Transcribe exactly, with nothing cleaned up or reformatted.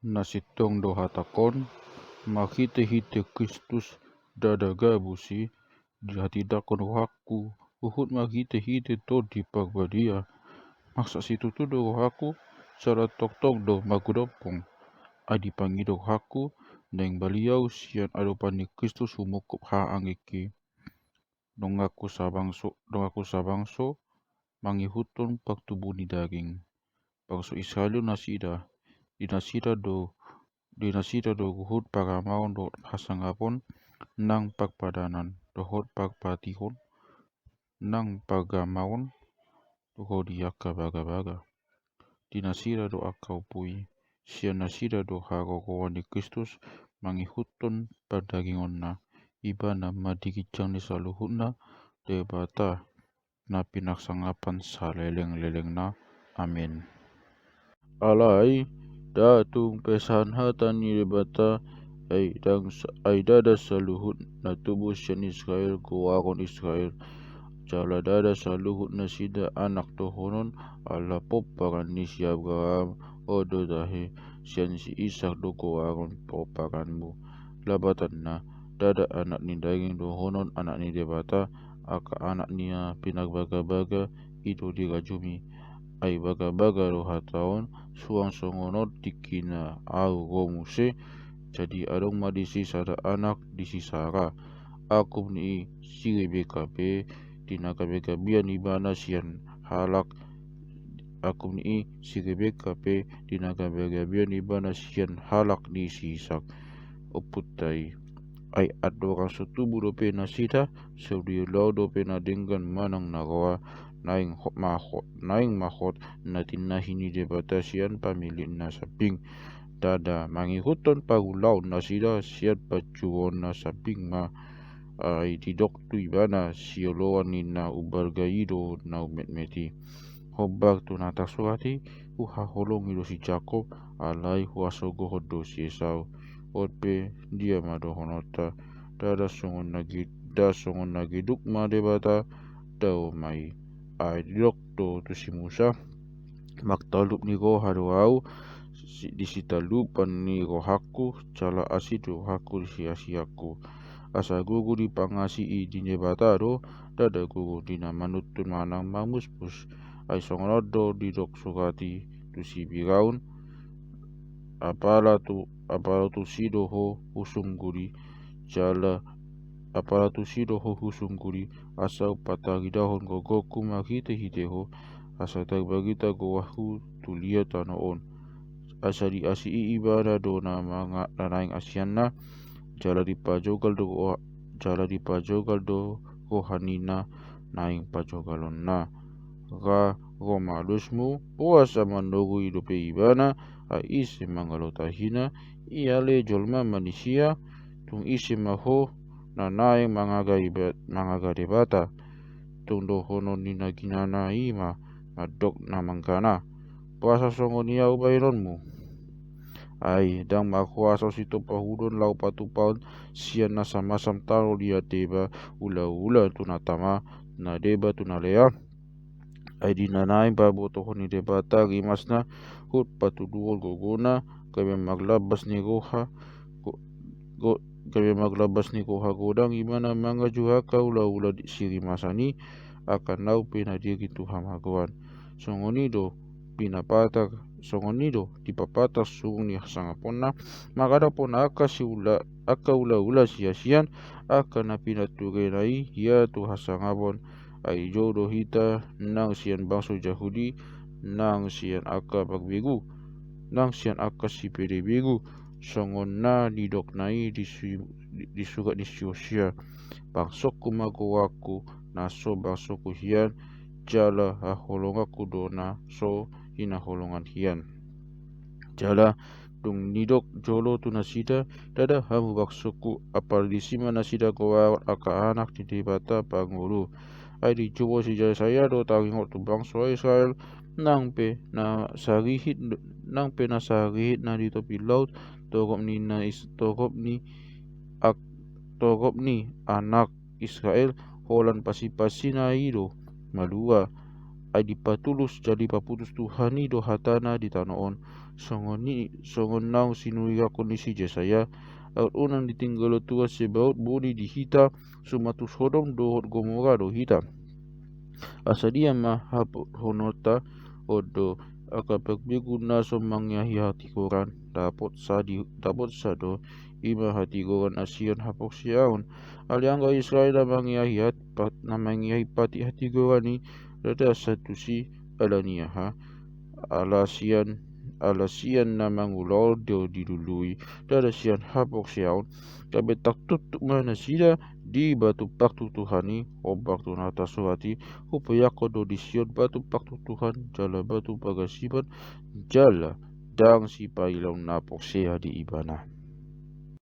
Na sintong do hatangkon, marhitehite Kristus ndada gabus i, dihatindangkon rohangku huhut marhitehite Tondi Parbadia. Marsak situtu do rohangku, jala tongtong do margodompong. Ai dipangido rohangku, naeng baliau sian adopan ni Kristus humungkup haangingki. Donganku sabangso, donganku sabangso, mangihuthon partubu ni daging. Bangso Israel do nasida, di nasida do, di nasida do huhut paramaon dohot hasangapon, nang parpadanan dohot parpatihon, nang pargamaon ro di angka bagabaga. Di nasida do angka ompu i, sian nasida do haroroan ni Kristus mangihuthon pardagingonna, ibana ma di ginjang ni saluhutna Debata na pinarsangapan salelenglelengna. Amen. Alai, ndada tung pesahan hata ni Debata, ai ndang sa-, ai ndada saluhut na tubu sian Israel goaron Israel, jala ndada saluhut nasida anak dohonon, ala pomparan ni si Abraham, on do tahe, sian si Isak do goaron pomparanmu. Lapatanna, ndada anak ni daging dohonon anak ni Debata, angka anak na pinarbagabaga i do dirajumi. Ai bagabaga do hata on, suang songon on tingkina ahu ro muse. Jadi adong ma disi sada anak di si Sara. Angkup ni i si Rebeka pe, di na gabegabean ibana sian halak, angkup ni i si Rebeka pe, di na gabegabean ibana sian halak ni si Isak, ompunta i. Ai andorang so tubu dope nasida, so diulahon dope na denggan manang na roa, naeng hot ma hot, naeng ma hot na tinahi ni Debata sian pamilitna sambing. Ndada mangihuthon parulaon nasida sian panjouonna sambing ma. Ai didok tu ibana, sioloan ni na umbalga i do na umetmet i. Hombar tu na tarsurat i, huhaholongi do si Jakob, alai huhasogohon do si Esau. On pe dia ma dohononta, ndada songon na ge-, ndada songon na geduk ma Debata, dao ma i. Ai didok do tu si Musa, martalup ni roha do ahu, si-, di sitalupan ni rohangku, jala asi do rohangku di siasianku. Asa gogo dipangasii ni Debata do, ndada gogo di na manuntun manang mamuspus. Ai songon on do didok surat i tu si Firaun, apala tu, apala tulsi do ho husungkun i, jala apala tulsi do ho husungkun i, asa hupataridahon gogongku marhitehite ho, asa tarbarita goarhu tu liat tano on. Asa diasii ibana do na manga-, na naeng asianna, jala dipajogal do roha-, jala dipajogal do roha ni na naeng pajogalonna. Ra ro ma losmu, boasa manogoi dope ibana, ai ise mangalotahina, ia ale jolma manisia, tung ise ma ho, na naeng mangaga iba-, mangaga Debata. Tung dohonon ni na ginana i ma, mandok na manggana. Boasa songon i ahu baenonmu? Ai, ndang marhoas ahu sitopahudon laho patupahon sian na samasam tano liat deba ulaula tu na tama, na deba tu na lea. Ai di na naeng pabotohon ni Debata rimasna, huhut patuduhon gogona, gabe marlambas ni roha, go-, go-, gabe marlambas ni roha godang ibana mangajuhon angka ulaula di sirimasan i, angka na umpeopeo na diri tu hamagoan. Songon i do pinapatar, songon i do dipapatar surung ni hasangaponna, mangadapon angka siula-, angka ulaula siasian, angka na pinaturena i ia tu hasangapon. Ai jou do hita, nang sian bangso Jahudi, nang sian angka parbegu, nang sian angka sipede begu, songon na nidokna i di su-, di, di surat ni si Hosea. Bangsongku ma goarhu, na so bangsongku hian, jala haholonganku do na so hinaholongan hian. Jala dung nidok jolo tu nasida, ndada hamu bangsongku, apala disi ma nasida goaron angka anak ni Debata pangolu. Ai dijou si Jesaya do taringot tu bangso Israel, nang pe na sarihit, nang pe na sarihit na di topi laut, torop ni na is-, torop ni ak-, torop ni anak Israel, holan pasipasina i do malua. Ai dipatulus jala dipaputus Tuhan i do hatana di tano on. songon i, songon naung sinuriakkon ni si Jesaya, ai unang ditinggalhon Tuhan Sebaot boni di hita, sumatus Sodom dohot Gomora do hita. Asa dia ma haporluhononta? On do angka parbegu na so mangeahi hatigoran, dapotsa di, dapotsa do, i ma hatigoran na sian haporseaon. Alai angka Israel na mangeahi hat-, pat-, na mangeahi patik hatigoran i, ndada sa tusi. Alani aha? Ala sian, ala sian na mangula on do dilului, ndada sian haporseaon. Gabe tartuktuk ma nasida di batu partuktuhan i, hombar tu na tarsurat i: Hupeakkon do di Sion batu partuktuhan jala batu pagasiban, jala ndang sipailaon na porsea di ibana.